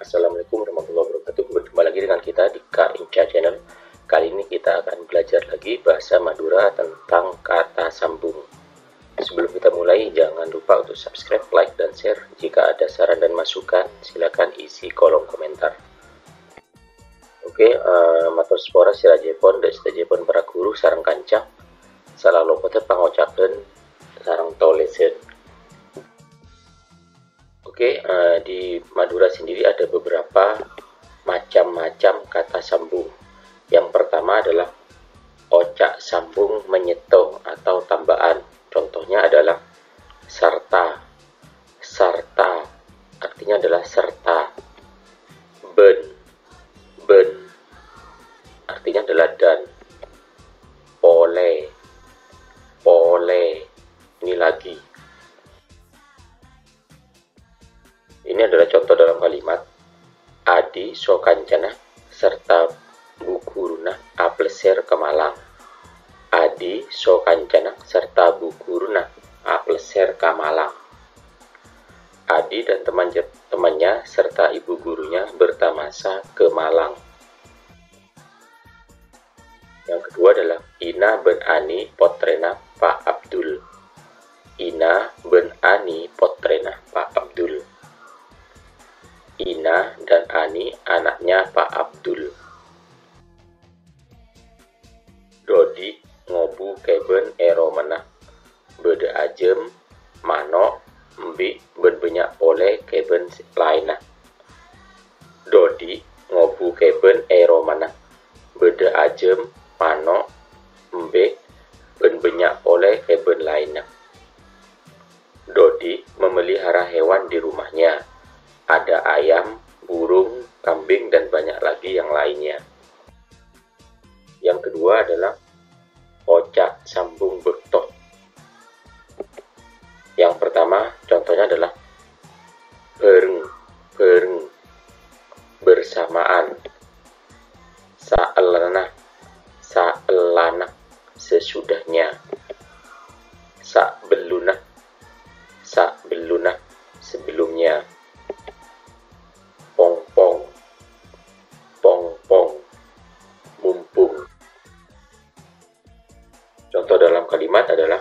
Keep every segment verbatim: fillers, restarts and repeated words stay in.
Assalamualaikum warahmatullahi wabarakatuh. Berjumpa lagi dengan kita di Kak Inca Channel. Kali ini kita akan belajar lagi bahasa Madura tentang kata sambung. Sebelum kita mulai, jangan lupa untuk subscribe, like, dan share. Jika ada saran dan masukan, silakan isi kolom komentar. Oke, eh, mator sapora sadhâjâèpon, dâ' sadhâjâèpon para ghuru sareng kanca. Sala lopot pangocapan sareng tolèsan. Oke, eh, di Madura sendiri ada beberapa macam-macam kata sambung. Yang pertama adalah oca' sambung manyèttong atau tamba'an. Contohnya adalah sarta. Sarta artinya adalah serta. Bân. Bân artinya adalah dan. Polè. Polè. Ini lagi. Ini adalah contoh dalam kalimat, Adi so kancana sarta bu ghuruna aplesser ka Malang. Adi so kancana sarta bu ghuruna aplesser ka Malang. Adi dan teman-temannya serta ibu gurunya bertamasa ke Malang. Yang kedua adalah Ina bân Ani pottrèna Pa' Abdul. Ina bân Ani pottrèna Pa' Abdul. Ina dan Ani anaknya Pak Abdul. Dodi ngobu kèbân è romana. Bâdâ ajâm, mano', embi' bân bânnya' polè kèbân sè laènna. Dodi ngobu kèbân è romana. Bâdâ ajâm, mano', embi' bân bânnya' polè kèbân laènna. Dodi memelihara hewan di rumahnya. Ada ayam, burung, kambing, dan banyak lagi yang lainnya. Yang kedua adalah oca' sambung bâkto. Yang pertama, contohnya adalah bhâreng, bhâreng, bersamaan. Saellana, saellana, sesudahnya. Sabellunna, sabellunna, sebelumnya. Pong-pong, pong-pong, mumpung. Contoh dalam kalimat adalah,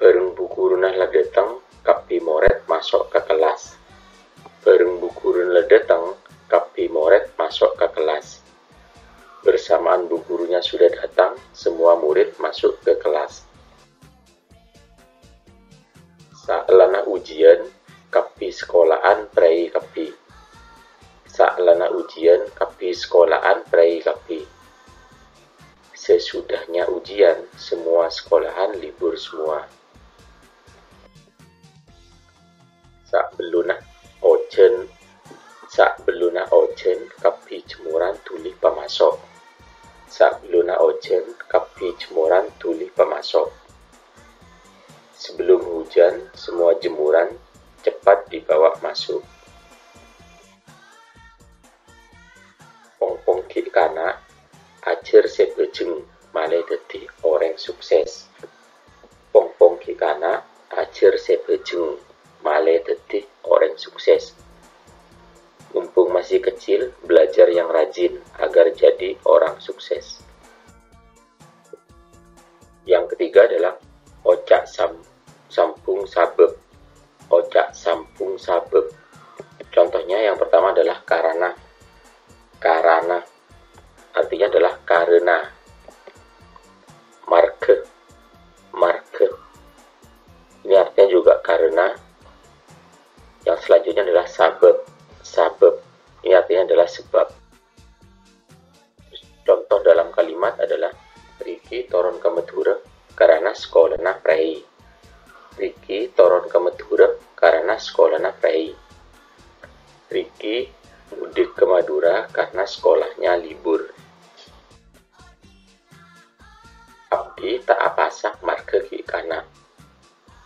bhâreng bu ghuruna la dâteng, kabbhi morèd maso' ka kellas. Bhâreng bu ghuruna la dâteng, kabbhi morèd maso' ka kellas. Bersamaan bu gurunya sudah datang, semua murid masuk ke kelas. Saellana ujian, kabbhi sekola'an prèi kabbhi. Saellana ujian, kabbhi sekola'an prèi kabbhi. Sesudahnya ujian, semua sekolahan libur semua. Sabellunna ojhân, sabellunna ojhân, kabbhi jemmoran dhuli pamaso'. Sabellunna ojhân, kabbhi jemmoran dhuli pamaso'. Sebelum hujan, semua jemuran cepat dibawa masuk. Pong-pong ghi' kana', ajhâr sè bhâjheng malè dhâddhi orèng sukses. Pong-pong ghi' kana', ajhâr sè bhâjheng malè dhâddhi orèng sukses. Mumpung masih kecil, belajar yang rajin agar jadi orang sukses. Yang ketiga adalah oca' sam-, sambung sabâb. Oca' sambung sabâb. Contohnya yang pertama adalah karana. Karana artinya adalah karena. Marghâ. Marghâ. Ini artinya juga karena. Yang selanjutnya adalah sabâb. Sabâb. Ini artinya adalah sebab. Contoh dalam kalimat adalah, Riki toron ka Madhurâ karana sekolana prèi. Riki toron ka Madhurâ karana sekolana prèi. Riki mudik ke Madura karena sekolahnya libur. Abdi ta' apasa marghâ ghi' kana'.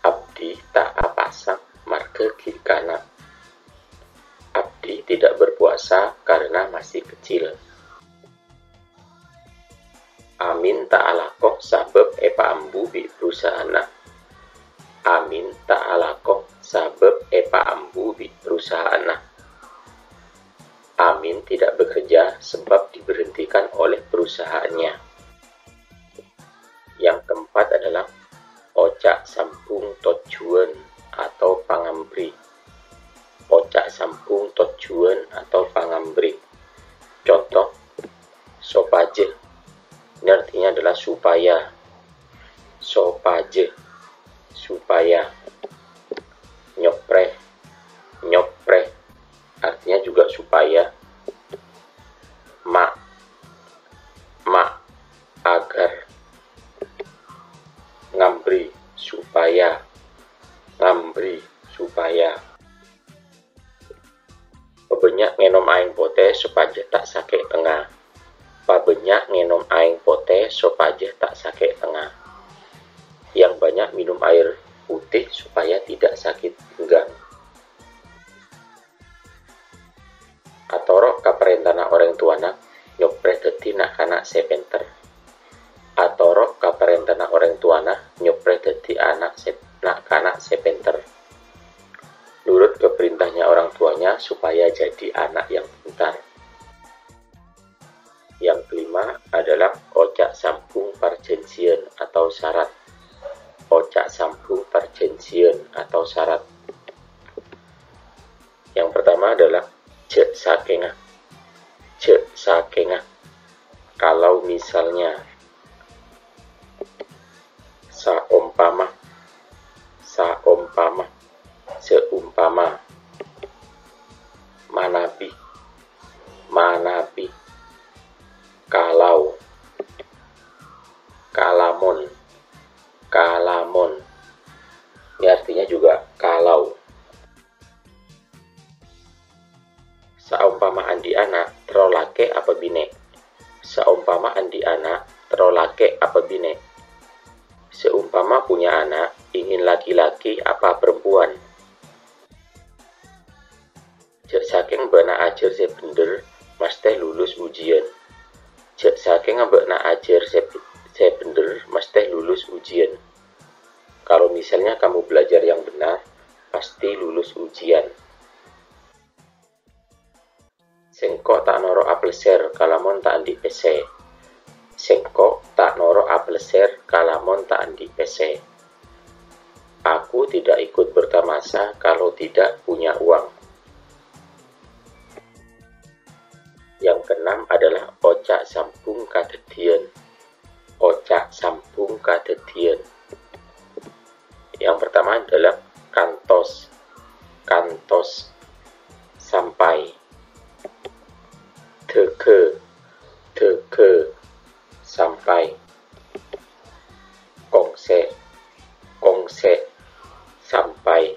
Abdi ta' apasa marghâ ghi' kana'. Abdi tidak berpuasa karena masih kecil. Amin ta' alako sabâb èpaambu bi' perusahaanna. Amin ta' alako sabâb èpaambu bi' perusahaanna. Amin tidak bekerja sebab diberhentikan oleh perusahaannya. Yang keempat adalah oca' sambhung tojjhuwân atau pangambrè. Oca' sambhung tojjhuwân atau pangambrè. Contoh, sopajâ. Ini artinya adalah supaya. Sopajâ, supaya. Nyoprè, nyoprè. Artinya juga supaya. Ma', ma', agar. Ngambrè, supaya. Ngambrè, supaya. Pabânnya' ngènom aèng potè sopajâ ta' sakè' tengnga. Pabânnya' ngènom aèng potè sopajâ ta' sakè' tengnga. Yang banyak minum air putih supaya tidak sakit pinggang. Atoro' ka parèntana orèng towana, nyoprè dhâddhi na'-kana' sè pènter. Atoro' ka parèntana orèng towana, nyoprè dhâddhi ana' sè, na'-kana' sè pènter. Nurut ke perintahnya orang tuanya supaya jadi anak yang pintar. Yang kelima adalah oca' sambhung parjhânjhiyân atau syarat. Oca' sambhung parjhânjhiyân atau syarat. Yang pertama adalah jhâ' sakèngnga. Jhâ' sakèngnga. Kalau misalnya, saompama, saompama, seumpama, manabi, manabi, kalau, kalamon, kalamon. Ini artinya juga kalau. Saompama andi' ana', terro lakè' apa binè'? Saompama andi' ana', terro lakè' apa binè'? Seumpama punya anak, ingin laki-laki apa perempuan? Jhâ' sakèng bâ'na ajhâr sè bhendher, masthè lulus ujian. Jhâ' sakèng bâ'na ajhâr sè, sè bhendher, masthè lulus ujian. Kalau misalnya kamu belajar yang benar, pasti lulus ujian. Sèngko' ta' noro' apèlèsèr kalamon ta' andi' pèssè. Sèngko' ta' noro' apèlèsèr kalamon ta' andi' pèssè. Aku tidak ikut bertamasa kalau tidak punya uang. Yang keenam adalah oca' sambhung kadhâddhiyân. Oca' sambhung kadhâddhiyân. Yang pertama adalah kantos. Kantos. Sampai. Dhâghâ. Dhâghâ. Sampai. Kongsè. Kongsè. Sampai.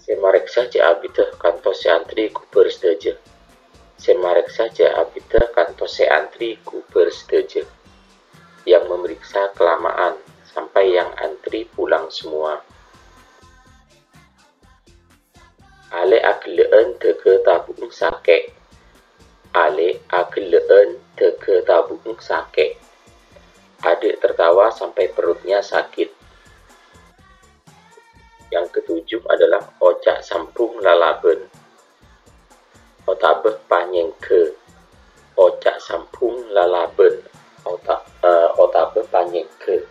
Sè marèksa cè' abiddhâ kantos sè antri ghubâr sadhâjâ. Sè marèksa cè' abiddhâ kantos sè antri ghubâr sadhâjâ. Yang memeriksa kelamaan sampai yang antri pulang semua. Alè' aghellâ'ân dhâghâ tabu'na sakè'. Alè' aghellâ'ân dhâghâ tabu'na sakè'. Adik tertawa sampai perutnya sakit. Yang ketujuh adalah oca' sambhung lalabân. Otabâ panyèngghâ. Oca' sambhung lalabân. Ota-, eh, otabâ panyèngghâ.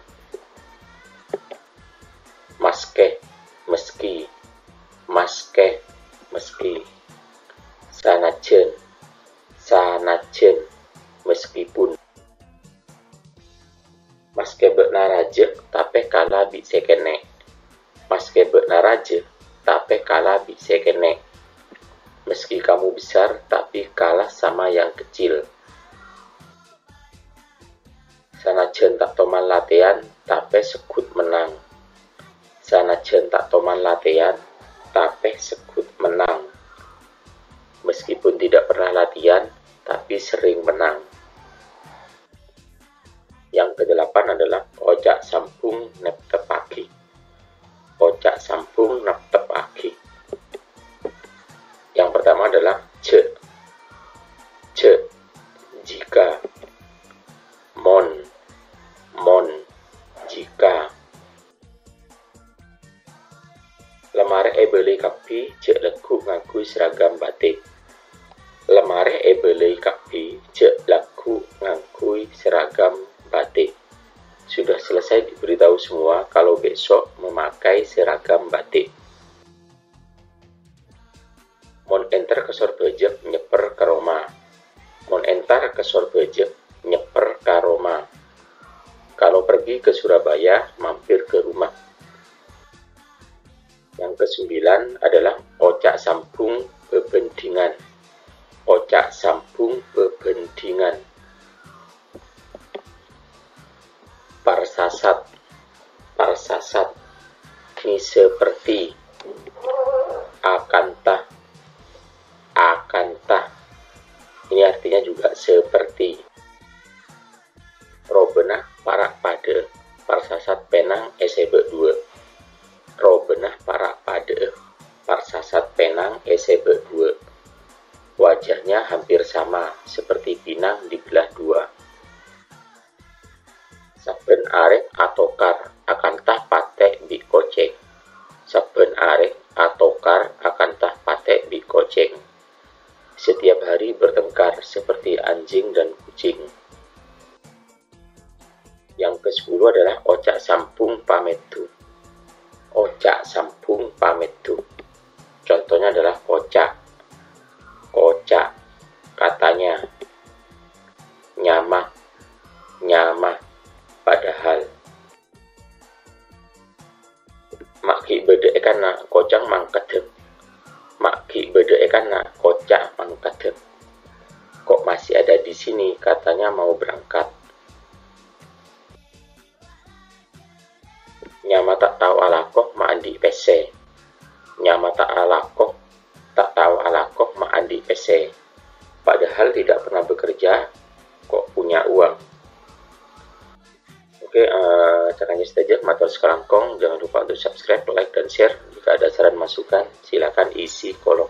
Maskè, meski. Maskè, meski. Sanajjhân, sanajjhân, meskipun. Maskè bâ'na rajâ, tapè kala bi' sè kènè'. Maskè bâ'na rajâ, tapè kala bi' sè kènè'. Meski kamu besar, tapi kalah sama yang kecil. Sanajjhân ta' toman latèyan, tapè segghut mennang. Sanajjhân ta' toman latèyan, tapè segghut mennang. Meskipun tidak pernah latihan, tapi sering menang. Yang kedelapan adalah oca' sambhung nepteppaghi. Oca' sambhung nepteppaghi. Yang pertama adalah jhâ'. Jhâ', jika. Mon, mon, jika. La marè èbâlâi kabbhi jhâ' lagghu' ngangghuy seragam batik. Lemmarè èbâlâi kabbhi jhâ' lagghu' ngangghuy seragam batik. Sudah selesai diberitahu semua kalau besok memakai seragam batik. Mon èntar ka Sorbhâjâ nyèpper ka roma. Mon èntar ka Sorbhâjâ nyèpper ka roma. Kalau pergi ke Surabaya, mampir ke rumah. Yang kesembilan adalah oca' sambhung bhâbhândhingan. Oca' sambhung bhâbhândhingan. Parsasat. Parsasat. Ni seperti. Akantha. Akantha. Ini artinya juga seperti. Robâna para' padâ'â, parsasat pènang èsèbâ' duwâ'. Robâna para' padâ'â, parsasat pènang èsèbâ' duwâ'. Wajahnya hampir sama, seperti pinang dibelah dua. Sabbhân arè atokar akantha patè' bi' kocèng. Sabbhân arè atokar akantha patè' bi' kocèng. Setiap hari bertengkar seperti anjing dan kucing. Yang kesepuluh adalah oca' sambhung pamèdhu. Oca' sambhung pamèdhu. Contohnya adalah koca'. Koca'. Katanya. Nyama. Nyama. Padahal. Ma' ghi' bâdâ è kana', koca' mangkaddhâ. Ma' ghi' bâdâ è kana', koca' mangkaddhâ. Kok masih ada di sini, katanya mau berangkat. Nyama ta' tao alako ma' andi' pèssè. Nyama ta' alako, ta' tao alako ma' andi' pèssè. Padahal tidak pernah bekerja, kok punya uang. Oke, eh, cakapnya saja. Mator sakalangkong. Jangan lupa untuk subscribe, like, dan share. Jika ada saran masukan, silakan isi kolom